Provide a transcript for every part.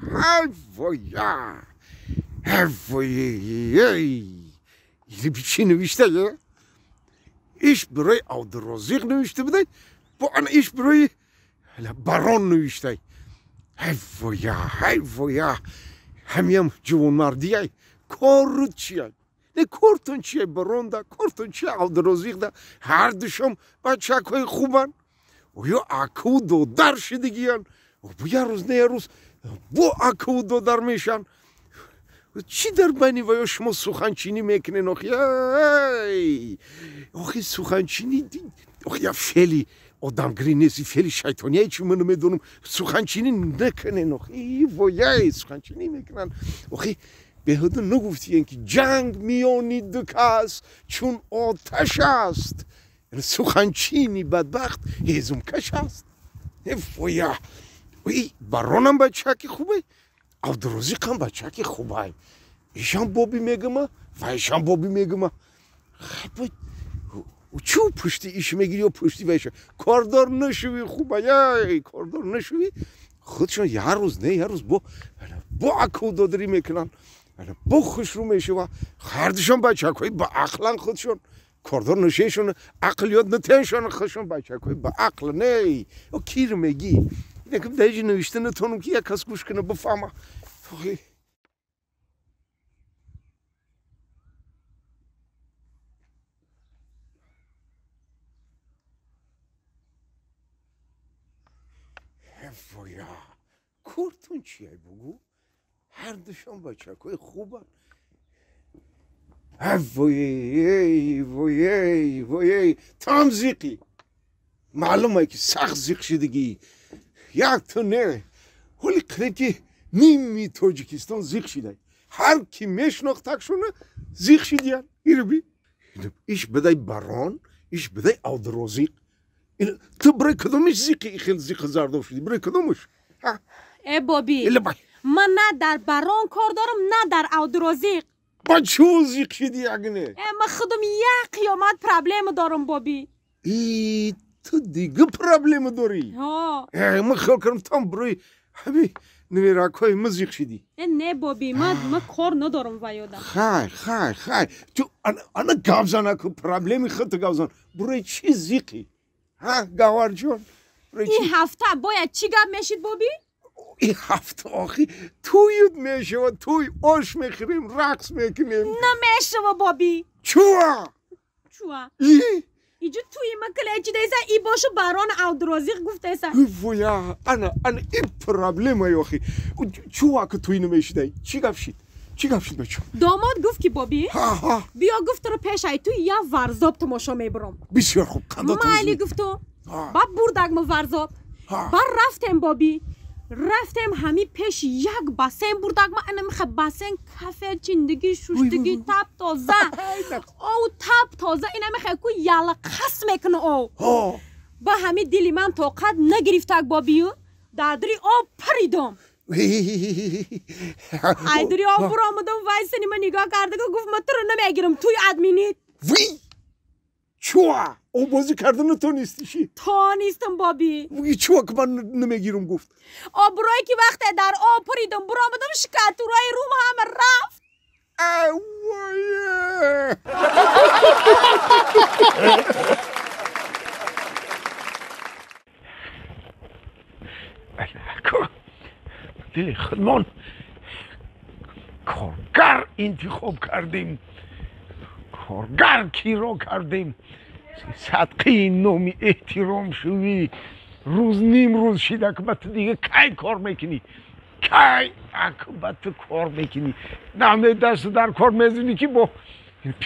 Ҳай воя, ҳай воя, чӣ навиштае? Иш барои Абдурозиқ навишта будай, бо ана иш барои барон навиштай. Ҳай воя, ҳай воя, ҳамиам ҷавонмардияй. Корут чияй? Не, кортон чияй баронда, кортон чия Абдурозиқда? Ҳардушон бачакҳои хубанд, оё акаву додар шидагиян, бо як рӯз не як рӯз бо акаву додар мешаванд. Чӣ дар байни ваё шумо суханчинӣ мекунен? Охи, охи, суханчинӣ, охи, я феъли одамгирӣ нест, феъли шайтония. Чи ман намедонам, суханчинӣ накунен. Охи вояй, суханчинӣ мекунанд. Охи, беҳуда нагуфтиен, ки ҷанг миёни ду кас чун оташ аст, суханчини бадбахт ҳезумкаш аст. Воя, баронам бачаки хубе, Абдурозиқам бачаки хубай. Ишам боби мегума, вайшам боби мегума. Чӯ пушти иш мегири ё пушти вайша? Кордор нашуви, хубай, кордор нашуви. Худшон як рӯз не як рӯз бо аку додарӣ мекунанд, бо хушрӯ мешава. Ҳардушон бачакҳои ба ақлан, худшон кордор нашешон, ақл ёд натеншон, худшон бачакҳои ба ақл. Не, кир мегӣ, даҷи навишта натонам, ки як кас гӯш кана, бифаҳма. Воя, кортон чия, бугӯ? Ҳардушон бачакҳои хубанд. Воей, воей, воей, там зиқӣ, маълуме, ки сахт зиқ шидагӣ. Як ту не, ҳоли қариб ки ними Тоҷикистон зиқ шидай. Ҳар ки мешинохтакшона, зиқ шидиян. Ируби иш бидай барон, иш бидай Абдурозиқ. Ту барои кадомиш зиқи, хел зиқи зардоб шудӣ? Барои кадомиш? Э, боби, ман на дар барон кор дорам, на дар Абдурозиқ. Ба чӯ зиқ шидӣ ягне? Э, ман худам як қиёмат проблема дорам, боби. И ту дига проблема дорӣ? Э, ман хиёл кардам, там барои ҳами неверакҳои ма зиқ шидӣ. Э, не, боби, ман кор надорам ваёда. Хай, хай, хай, ту ана гап зан, аку проблеми худту гап зан. Барои чӣ зиқӣ, ҳа, Гавҳарҷон? Ин ҳафта бояд чӣ гап мешид, боби? Ин ҳафта, охи, тӯют мешава, тӯй, ош мехӯрем, рақс мекунем. Намешава, боби. Чуа? Чуа? Иҷо тӯи ма калечидеса, и бошу барон Абдурозиқ гуфтеса. Воя, ана ана ин проблема, охи. Чуа ки тӯй намешидай? Чӣ гап шид, чӣ гап шид, бачо? Домод гуфт, ки боби, биё, гуфтро пешай ту я варзоб тамошо мебурам. Бисёр хуб. Майли, гуфту, ба бурдагма варзоб. Бар рафтем, боби, рафтем, ҳами пеш як бассейн бурдагма. Анамиха бассейн кафел чиндагӣ, шуштагӣ, тап тоза, ов тап тоза, инамиха ку ялақас мекуна ов. Ба ҳами дили ман тоқат нагирифтак, бобию, дардри об паридом. Айдури об буромадам, вайсани ма нигоҳ кардага, гуфт: «Ма туро намегирам, туй админит». Вий, чуа обозӣ карда натонистиши? Тонистам, боби. Чуа ки ман намегирам гуфт? Обрӯе ки вақте дар об паридам, буромадам, шикатураи рум ҳама рафт. Воя! Дили худмон коргар интихоб кардем, коргар киро кардем, садқаи номи эҳтиром шувӣ. Рӯз ним рӯз шида, ки ба ту дига кай кор мекунӣ? Кай ак ба ту кор мекунӣ? Наме дасту дар кор мезунӣ, ки бо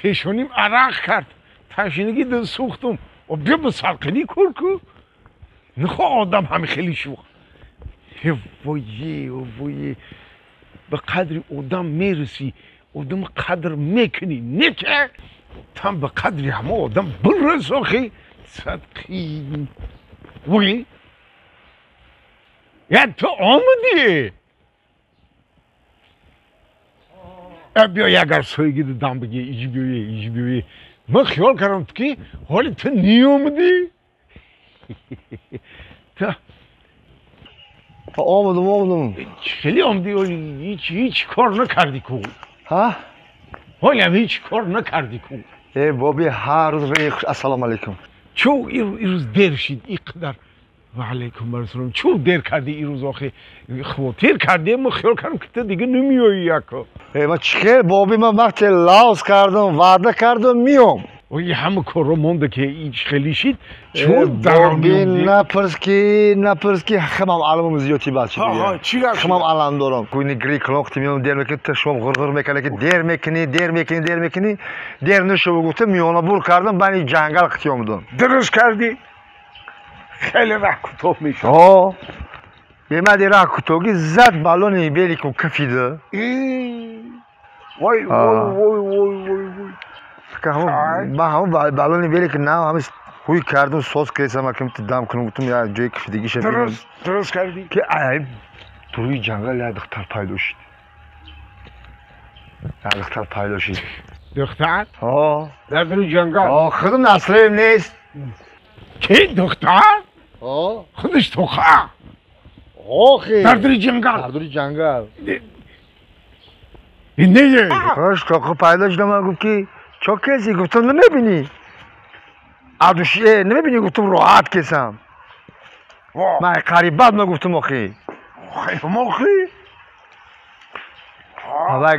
пешоним арақ кард, ташинагӣ дил сӯхтум. Биё, ба салқинӣ кор ку. Нихо одам ҳами хеле шух. Вое, вое, ба қадри одам мерасӣ, одам қадр мекунӣ, не ки там ба қадри ҳама одам бирас. Охи, садқи вой, я ту омадӣ? Биё, ягар соигиди дам бигӣ, иҷ биёе, иҷ биёе. Ман хиёл кардам, ки ҳоли ту ниомадӣ. Омадам, омадам. Хеле омадӣ, ҳеҷ ҳеҷ кор накардӣ ку. Ҳа? Ҳолам ҳеҷ кор накардӣ ку. Э боби ҳар рӯз хуш ассалому алайкум. Чу ирӯз дер шид иқадар. Ва алайкум ассалом. Чу дер кардӣ ирӯз охи? Хотир кардӣ, мо хиёл кардам ки ту дига намеоӣ яко. Э ма чӣ боби ман вақте лавз кардам, ваъда кардам миём. Ой ҳама корро монда ки ҳеҷ хеле шид. Чу боби напурс ки, напурс ки химам аламам зиёдти бад шид. Ҳа, чӣ гап? Химам алам дорам. Куни гри клоқти миём дер мекунӣ, ту шом ғурғур мекунӣ ки дер мекунӣ, дер мекунӣ, дер мекунӣ. Дер нашуд гуфтам миёна бур кардам, бани ҷангал қити омадам. Дуруст кардӣ? Хеле роҳ кӯтоҳ мешуд. Ҳо. Бемади роҳ кӯтоҳӣ зад балони великум кафида. Вой вой вой вой вой вой. Ман ҳамон балони велик на ҳамин ҳуй кардум, соз кардам, акам ту дам кунам, гуфтам я ҷои кафидагиша бинам. Дуруст, дуруст кардӣ? Ки ай туи ҷангал як духтар пайдо шуд. Як духтар пайдо шуд. Духтар? Ҳо. Дар дури ҷангал? Ҳо, худам наслем нест. Ки духтар? Ҳо. Худаш тоқа. Охи. Дар дури ҷангал. Дар дури ҷангал. Не. Худаш тоқа пайдо шуд, ман гуфт ки чо каси? Гуфтам намебинӣ. Адуши намебинӣ, гуфтам роҳат кесам. Ман қариб бад ма гуфтам охи. Охи? Ава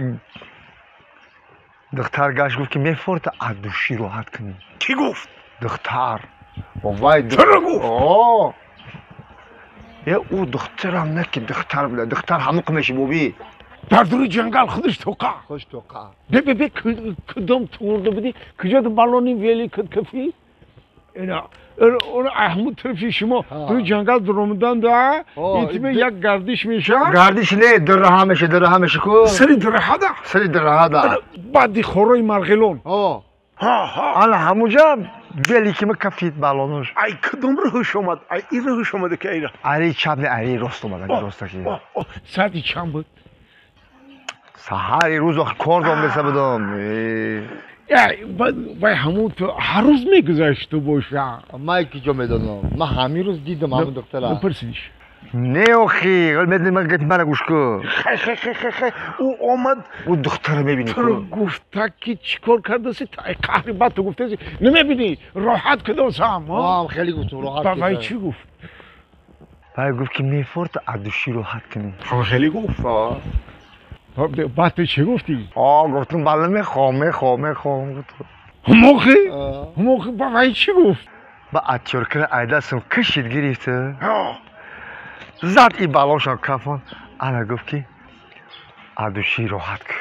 духтар гашт гуфт ки мефорта адуши роҳат кунӣ. Кӣ гуфт? Духтар. Вай чаро гуфт? О. Е ӯ духтарам не ки духтар буда, духтар ҳамуқ меши боби. Дар дури ҷангал худаш тоқа. Худаш тоқа. Бе бе бе кудом туурда будӣ? Куҷо балони великат кафид? Ина он аҳмуд тарафи шумо дури ҷангал дуромадан да итиме як гардиш мешавад. Гардиш не, дираҳа меша, дираҳа меша ку. Сари дираҳа да? Сари дираҳа да. Баъди хорои Марғилон. Ҳо. Ҳа, ҳа. Ана ҳамуҷа великима кафид балонуш. Ай кудом роҳуш омад? Ай ин роҳуш омада ки айра? Ари чап не, ари рост омад, ари рост ки. Соати чанд буд? Саҳари рӯз охи кор дом беса будам. Вай ҳамун ту ҳар рӯз мегузашт ту боша. Ман ки ҷо медонам. Ман ҳамин рӯз дидам ҳамун духтара. Напурсидиш. Не охи, медонӣ ман гапи мана гӯш кун. Хай хай хай хай хай, ӯ омад. Ӯ духтара мебинӣ ку. Гуфта ки чӣ кор кардаси? Ай қаҳри бад ту гуфтаси. Намебинӣ, роҳат кудосам. Ҳам хеле гуфтум роҳат кудосам. Вай чӣ гуфт? Вай гуфт ки мефорта адуши роҳат кунӣ. Ҳам хеле гуфт. Баъд ту чӣ гуфтӣ? Гуфтам бале мехоҳам, мехоҳам, мехоҳам. Ҳамохи? Ҳамохи ба вай чӣ гуфт? Ба атёркара айдасам кашид гирифт. Зад и балоншам кафон. Ана гуфт ки адуши роҳат кун.